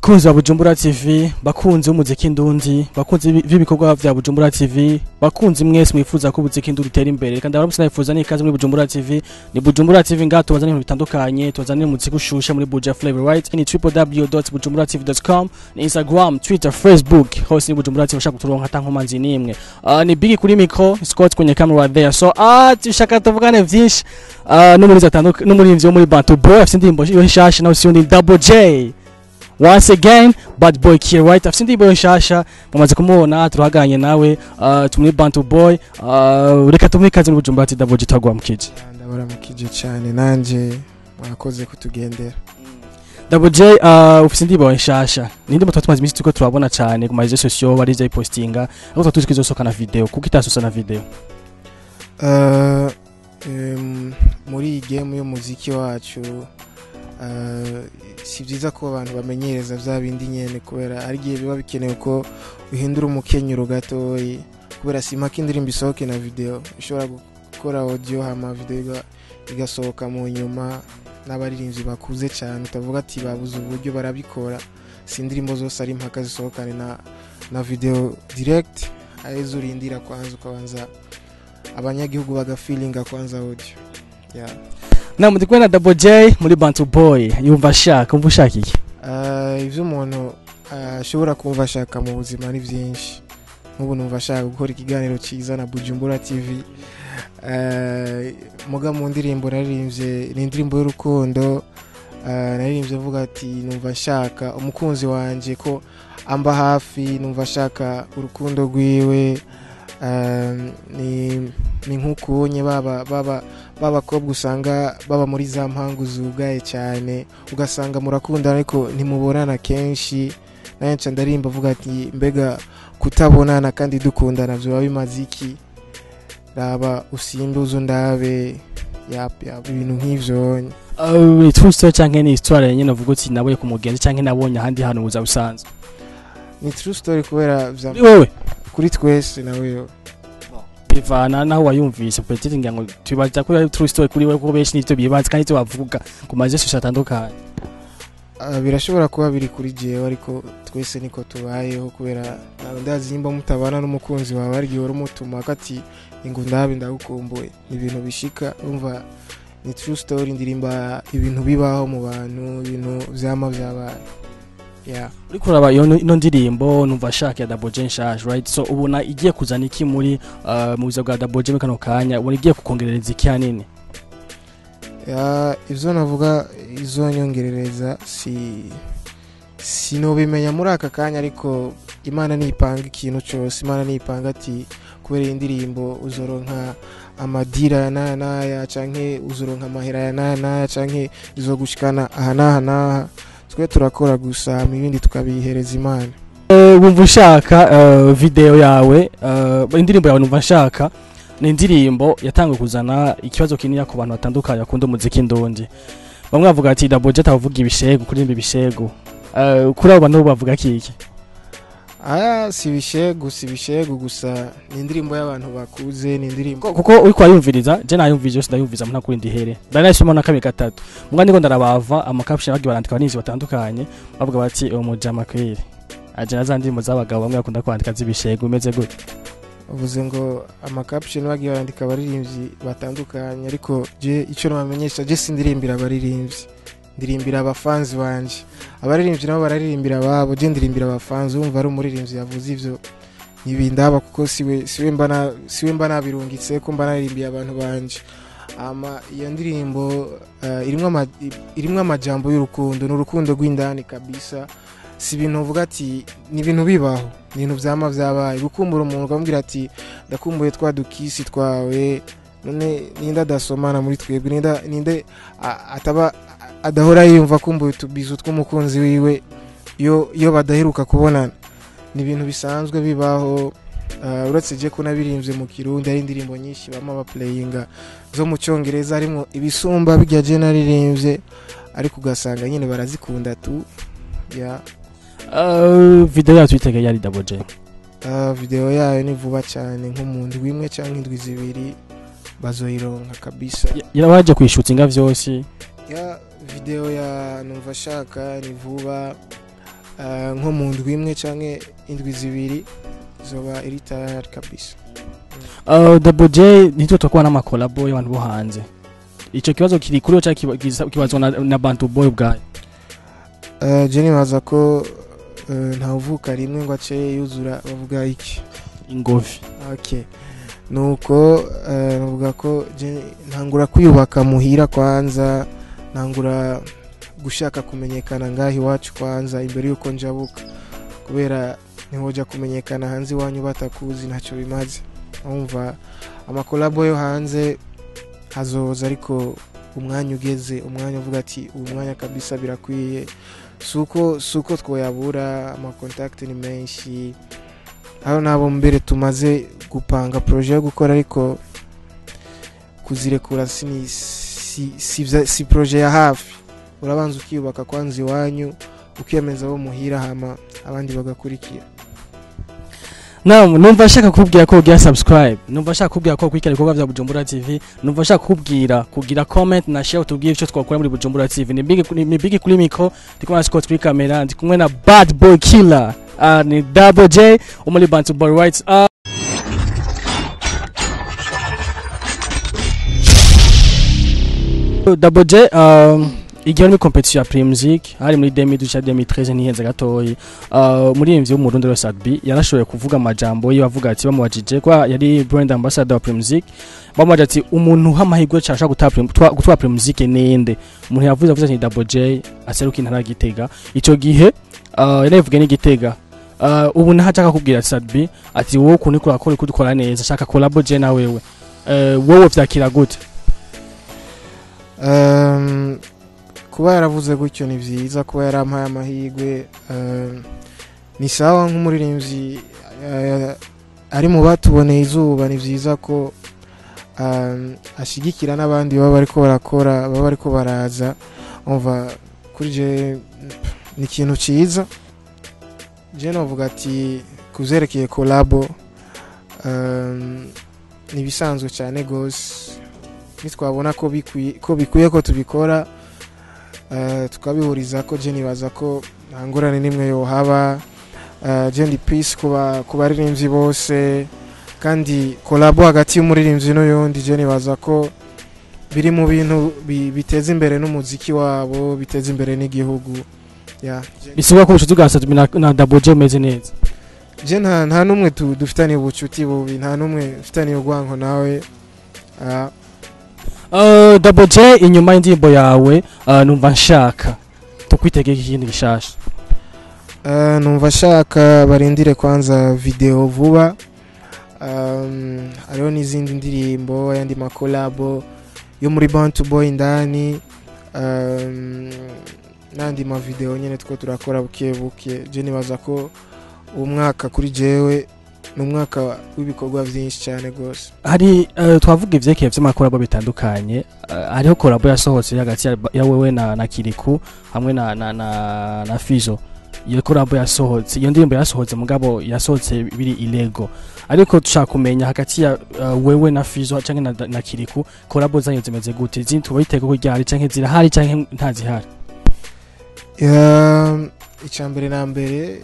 Bakunzi ba Bujumbura TV, bakunzi b'umuziki ndundi, bakunzi b'ibikorwa vya Bujumbura TV, bakunzi mwese mwifuza ko umuziki ndundi utera imbere, kandi abaramutse nabifuza n'ikaze muri Bujumbura TV. Ni Bujumbura TV ngaha tubazanira ibintu bitandukanye, tubazanira umuziki ushushe muri Buja Flavor, right? Ni www.bujumburatv.com, ni Instagram, Twitter, Facebook, hose ni Bujumbura TV, ushaka kuturonka ata nkomanzi n'imwe. Ni Biggie kuri micro, Scott kwenye camera there. So tushaka tuvugane vyinshi n'umuririmvyi atandukanye, n'umuririmvyi wo muri Bantu Boy afite indirimbo yo nshasha, nawe si undi, Double J. Once again, Bad Boy Kill, right? Afite indirimbo nshasha, mumaze kumubona, turahaganye nawe, tumuri Bantu Boy. Reka tumuhe ikaze muri Bujumbura ati Double J tagwa mukije. Ndabaramukije cyane nanje, mwakoze kutugendera. Double J, ufite indirimbo nshasha. Ni indirimbo tuba tumaze iminsi turiko turabona cyane ku ma réseaux sociaux, bariza postinga, ariko tuba tuzi ko izosohoka na video. Kuko itasohoka na video? Muri iyi game y'umuziki wacu, si byiza ko abantu bamenyereza vya bindi nyene, kubera hari igihe biba bikenewe ko uhindura umukenyero gatoyi, kubera si impaka indirimbo isohoke na video. Ushobora gukora audio hama video igasohoka mu nyuma. N'abaririmbyi bakuze cyane, utavuga ati babuze uburyo, barabikora. Si indirimbo zose ari impaka zisohokane na video direct, arizo urindira kwanza, ukabanza abanyagihugu bagafilinga kwanza audio, yeah. Na muri kumwe na Double J muri Bantu Boy, yumva ashaka, umva ushaka iki? Ivyo umuntu ashobora kumva ashaka mu buzima ni byinshi. Nk'ubu numva ashaka gukora ikiganiro cyiza na Bujumbura TV. Muga mu ndirimbo naririmbye, ni indirimbo y'urukundo. Naririmbye mvuga ati numva nshaka umukunzi wanje ko amba hafi, numva ashaka urukundo rwiwe. Ni nk'ukunye baba b'abakobwa usanga baba muri za mpangu zugaye cyane, ugasanga murakundana ariko ntimubonana kenshi. Nawe nca ndarimba avuga ati mbega kutabonana kandi dukundana vyoba bimaze iki? Raba usimbe uzo ndabe, yap yap, ibintu nk'ivyo. Ni true story canke ni histoire nyene uvuga uti nabonye ku mugenzi canke nabonye ahandi hantu mu buzima busanzwe? Ni true story kubera vya Kuri wewe? Kuri twese nawe. Bivana naho wayumvise. Peut-être ngira ngo tubaza ko ari true story kuri wewe, kuko benshi nivyo bibaza kandi ivyo bavuga ku ma réseaux sociaux atandukanye. Birashobora kuba biri kuri jewe, ariko twese niko tubayeho, kubera nawe ndazi nimba mutabana n'umukunzi wawe hari igihe umutuma ati ingo ndabe ndagukumbuye. Ni ibintu bishika, urumva ni true story. Ndirimba ibintu bibaho mu bantu, ibintu vyama vyabaye, yeah. Uriko uraba iyo ino ndirimbo numva ashaka ya Double J nshasha, right? So ubona igiye kuzana iki muri mu buzima bwa Double J muri kano kanya? Ubona igiye kukongerereza iki hanini? Ya, ivyo navuga izonyongerereza si sinobimenya muri aka kanya, ariko Imana nipanga ikintu cyose. Imana nipanga ati kubera iyi ndirimbo uzoronka amadira ya naya naya, canke uzoronka amahera ya naya naya, canke izogushikana aha n'aha n'aha, twe turakora gusa, mu ibindi tukabihereza Imana. Wumva ushaka video yawe, indirimbo yawe numva nshaka, ni indirimbo yatangiye kuzana ikibazo kinini ku bantu batandukanye bakunda umuziki ndundi. Bamwe bavuga ati Double J atavuga ibishego, kuririmba ibishego. Kuri abo bantu bavuga kiki? Aya si ibishegu, si ibishegu gusa, ni indirimbo y'abantu bakuze, ni indirimbo Kuko uriko arayumviriza, je nayumvije yose, ndayumviza nta kuri ndihere, ndanayisoma na kabiri gatatu, muga ndiko ndarabava ama caption bagiye barandika abarinzi batandukanye, bavuga bati uwo mujama kweri aje na za ndirimbo z'abagabo bamwe bakunda kwandika z'ibishego. Umeze gute? Uvuze ngo ama caption bagiye barandika abaririmbyi batandukanye, ariko je icyo nabamenyesha, je sindirimbira abaririmbyi, ndirimbira abafanzi banje. Abaririmbyi nabo bararirimbira ababo, je ndirimbira abafanzi. Wumva ari umuririmbyi yavuze ivyo ntibindaba, kuko siwe mba nabirungitse ko mba naririmbiye abantu banje. Ama iyo ndirimbo irimwo amajambo y'urukundo, ni urukundo rw'indani kabisa. Si ibintu uvuga ati ni ibintu bibaho, ni ibintu vyama vyabaye. Gukumbura umuntu ukamubwira ati ndakumbuye twa dukisi twawe. None ninde adasomana muri twebwe? Ninde ataba adahora yiyumva akumbuye utubizu tw'umukunzi wiwe iyo badaheruka kubonana? Ni ibintu bisanzwe bibaho. Uretse je ko nabirimbye mu Kirundi, hari indirimbo nyinshi bama baplayinga zo mu Cyongereza harimo ibisumba bijya je naririmbye, ariko ugasanga nyine barazikunda tu, yeah. Video yacu itege yari, Double J? Video yayo ni vuba cyane, nko mu ndwi imwe cyangwa indwi 2 bazoyironka kabisa. Yarabaje kwishutinga vyose? Ya, video ya numva shaka ni vuba. Nko mu ndwi imwe canke indwi 2 zoba iri tayari kabisa. Double J, nitwe twakuba n'amakolabo y'abantu bo hanze. Ico kibazo kiri kuri cyo kibazwa na Bantu Boy ubwayo? Je nibaza ko ntawuvuka rimwe ngo ace yuzura, bavuga iki? Ingovi. Okay, nuko bavuga ko je ntangura kwiyubaka muhira kwanza, ntangura gushaka kumenyekana ngaho iwacu kwanza imbere yuko njabuka, kubera ntihoja kumenyekana hanze iwanyu batakuzi, ntacyo bimaze. Umva, amakolabo yo hanze hazoza, ariko umwanya ugeze, umwanya uvuga ati uyu mwanya kabisa birakwiye. Suko twoyabura, amacontact ni menshi aho nabo mbere tumaze gupanga projet yo gukora, ariko kuzirekura si projet ya hafi. Urabanza ukiyubaka kwanza iwanyu, ukiyemeza abo muhira, hama abandi bagakurikira. Naam, numva nshaka kukubwira ko ugira subscribe, numva nshaka kukubwira ko ukurikira ibikorwa vya Bujumbura TV, numva nshaka kukubwira kugira comment na share, utubwire icyo twakora muri Bujumbura TV. Ni Big kuri micro, ndi kumwe na Scott kuri camera, ndi kumwe na Bad Boy Killer. Ni Double J wo muri Bantu Boy Rights. Double J, igihe muri competition ya Primusic hari muri 2012 2013, ntihenze gatoyi, umuririmbyi w'Umurundi wese Sat-B yarashoboye kuvuga amajambo yiwe, avuga ati, bamubajije ko yari brand ambassador wa Primusic, bamubajije ati umuntu uha amahirwe cyane ashobora gutwara Primusic ninde? Umuntu yavuze, avuze ati ni Double J aseruka intara ya Gitega. Ico gihe yaravuge ni Gitega. Ubu naho ashaka kubwira Sat-B ati wowe ukuntu uriko urakora, uriko udukora neza, ashaka collabo je na wewe. Wowe vyakira gute? Kuba yaravuze gutyo ni byiza, kuba yarampaye amahirwe ni sawa. Nk'umuririmbyi ari mu batuboneye izuba, ni byiza ko ashyigikira n'abandi baba bariko barakora, baba bariko baraza. Umva, kuri je ni ikintu cyiza. Je novuga ati kuvyerekeye collabo, ni ibisanzwe cyane gose. Nitwabona ko bikwiye ko tubikora, tukabihuriza ko, je nibaza ko nta ngorane n'imwe yohaba. Je ndi peace ku baririmbyi bose, kandi collabo hagati y'umuririmbyi n'uyundi, je nibaza ko biri mu bintu biteza imbere n'umuziki wabo, biteza imbere n'igihugu, yeah. Bisigura ko ubucuti bwa Sat-B na Double J bumeze neza? Je nta n'umwe dufitaniye ubucuti bubi, nta n'umwe ufitaniye urwango nawe. Double J, inyuma y'indirimbo yawe numva nshaka, tukwitegeka ikindi gishasha? Numva shaka barindire kwanza video vuba. Hariho n'izindi ndirimbo, ayandi makolabo yo muri Bantu Boy indani, n'andi mavideo nyene two turakora buke buke. Je nibaza ko uwo mwaka kuri jewe ni umwaka w'ibikorwa vyinshi cyane gose. Hari twavuga ivyerekeye vy'amakolabo bitandukanye. Hariho kolabo yasohotse hagati ya wewe na Kiriku hamwe na Fizo. Iyo kolabo yasohotse, iyo ndirimbo yasohotse, mugabo yasohotse biri illegal, ariko dushaka kumenya hagati ya wewe na Fizo canke na Kiriku, kolabo zanyu zimeze gute? Izindi tubayitega ko ryari, canke zirahari canke ntazihari? Icya mbere na mbere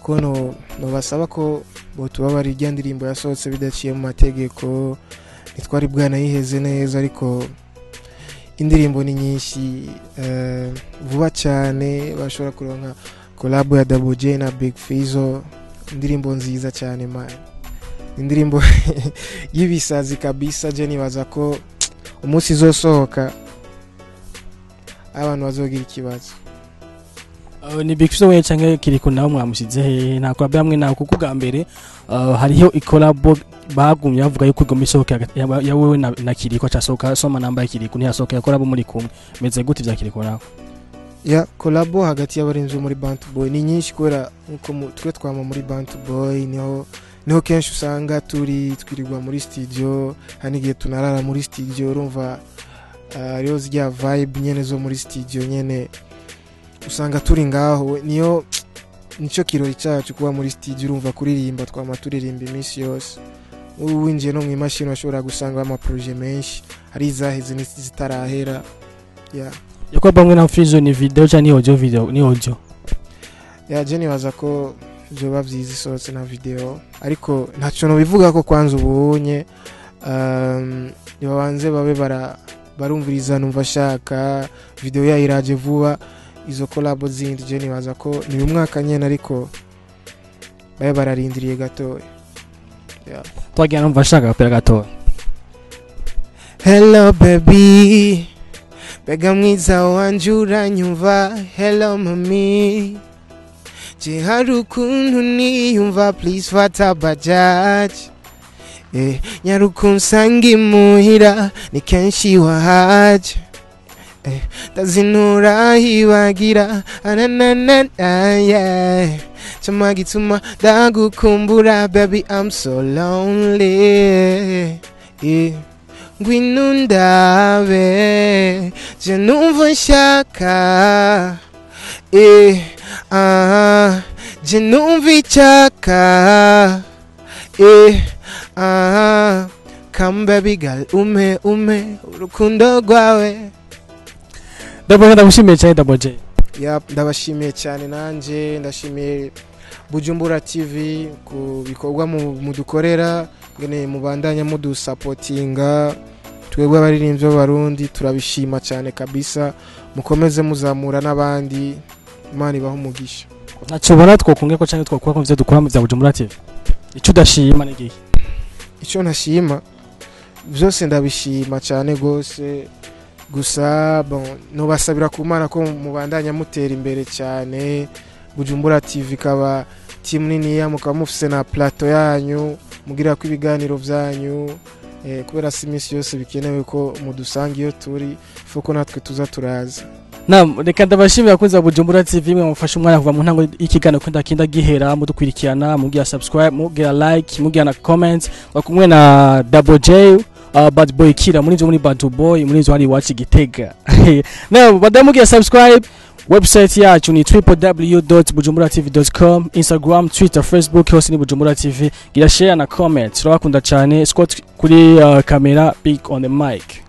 ko no nobasaba ko botuba irya ndirimbo yasohotse bidaciye mu mategeko, ntitwari bwanayiheze neza, ariko indirimbo ni nyinshi. Vuba cyane bashobora kuronka collab ya Double J na Big Fizzo, indirimbo nziza cyane man, indirimbo y'ibisazi kabisa. Je nibaza ko umunsi izosohoka abantu bazogira ikibazo. Ni Big Fizzo wewe canke Kiriku nawe mwamushize hehe? Nta collabo hamwe nawe? Kuko bwa mbere hariho ikolabo bagumye bavuga yuko igomba isohoke hagati ya wewe na Kiriku, acasohoka soma namba ya Kiriku, ntiyasohoka ya collabo muri kumwe. Meze gute vya Kiriku nawe? Ya collabo hagati y'abarinzi bo muri Bantu Boy ni nyinshi, kubera nkuko twe twama muri Bantu Boy, niho kenshi usanga turi twirirwa muri studio, hari n'igihe tunarara muri studio. Urumva, hariho zirya vibe nyene zo muri studio nyene, usanga turi ngaho, niyo nicyo kirori cyacu kuba muri studio. Urumva, kuririmba twama turirimba iminsi yose. Ubu winjiye no mu imashini washobora gusanga amaprojet menshi, hari izaheze n'izitarahera, yeah. Ya collabo hamwe na Fizzo ni video canke ni audio? Video ni audio? Ya, je nibaza ko vyoba vyiza isohotse na video, ariko ntaco nobivuga ko kwanza ubunye nibabanze babe barumviriza Numva Shaka. Video yayo iraje vuba. Izo collabo zindi je nibaza ko ni uyu mwaka nyene, ariko babe bararindiriye gatoya. Yeah. Twagira Numva Shaka gapera gatoya. Hello baby, mbega mwiza wanje, uranyumva? Hello mami, je hari ukuntu niyumva, please fata bajaji, nyaruka unsange imuhira, ni kenshi wahaje, ndazinura hibagira ananana, yeah. Chama gituma ndagukumbura, baby, I'm so lonely, yeah. Ngwino ndabe, je numva nshaka, ah, je numva icyaka, ah, come baby girl, ume ume urukundo rwawe. Double J, ndagushimiye cyane, Double J. Yap, ndabashimiye cyane, nanjye ndashimiye Bujumbura TV ku bikorwa mudukorera, ngene mubandanya mudusapotinga twebwe abaririmbyi b'Abarundi, turabishima cyane kabisa. Mukomeze muzamura n'abandi, Imana ibahe umugisha. Ntacyo ubona twokongera ko cyangwa twakora ko ivyo dukora mu bya Bujumbura TV? Icyo udashima ni igihe? Icyo ntashima, byose ndabishima cyane rwose. Gusa bon, nubasabira ku Mana ko mubandanya mutera imbere cyane, Bujumbura TV ikaba team niniya, mukaba mufise na plateau yanyu mugira ko ibiganiro byanyu, kubera si iminsi yose bikenewe ko mudusanga iyo turi, fuko natwe tuza turaza. Naam, reka ndabashimira abakunzi ba Bujumbura TV, mwe mufashe umwanya kuva mu ntango y'ikiganiro kwenda kinda gihera mudukwirikirana, mugira subscribe, mugira like, mugira na comment. Bakumwe na Double J, Bad Boy Kira muri nzo, muri Bad Boy muri nzo hari iwacu Gitega. Naam, badamu, mugira subscribe. Website yacu ni www.bujumburatv.com, Instagram, Twitter, Facebook hose ni Bujumbura TV. Gira share na comment. Turabakunda cyane. Scott kuri kamera, big on the mic.